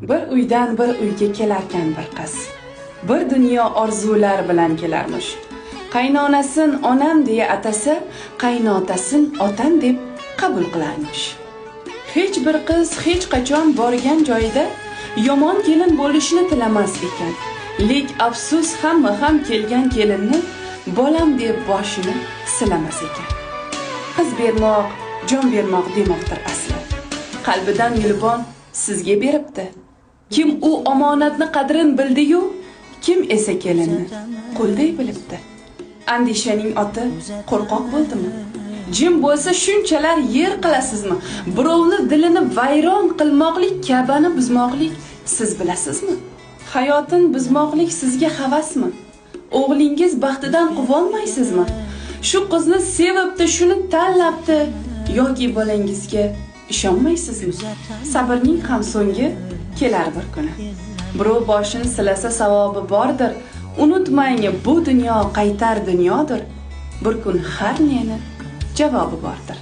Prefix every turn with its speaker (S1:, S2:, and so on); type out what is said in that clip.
S1: Bir uydan bir uyga kelarkan bir qiz. Bir dunyo orzular bilan kelarmish. Qaynonasin onam deya atasa, qaynotasin otam deb qabul qilarmish. Hech bir qiz hech qachon borgan joyida yomon kelin bo'lishini tilamas ekan. Lek afsus, hamma ham kelgan kelinni bolam deb boshini silamas ekan. Qiz bermoq, jon bermoq demoqdir asli. Qalbidan yulibon sizga beribdi. Kim u omonatni qadrin bildi-yu, kim esa kelinni qo'lday bilibdi. Andishaning oti qo'rqoq bo'ldimi? Jim bo'lsa shunchalar yer qilasizmi? Birovni dilini vayron qilmoqlik, Ka'bani buzmoqlik siz bilasizmi? Hayotin buzmoqlik sizga havasmi? O'g'lingiz baxtidan quvonmaysizmi? Shu qizni sevibdi, shuni tanlabdi yoki bolangizga ishonmaysizmi? Sabrning ham so'ngi kelar bir kuni. Birov boshini silasa savobi bordir. Unutmang, bu dunyo qaytar dunyodir. Bir kun har neni javobi bordir.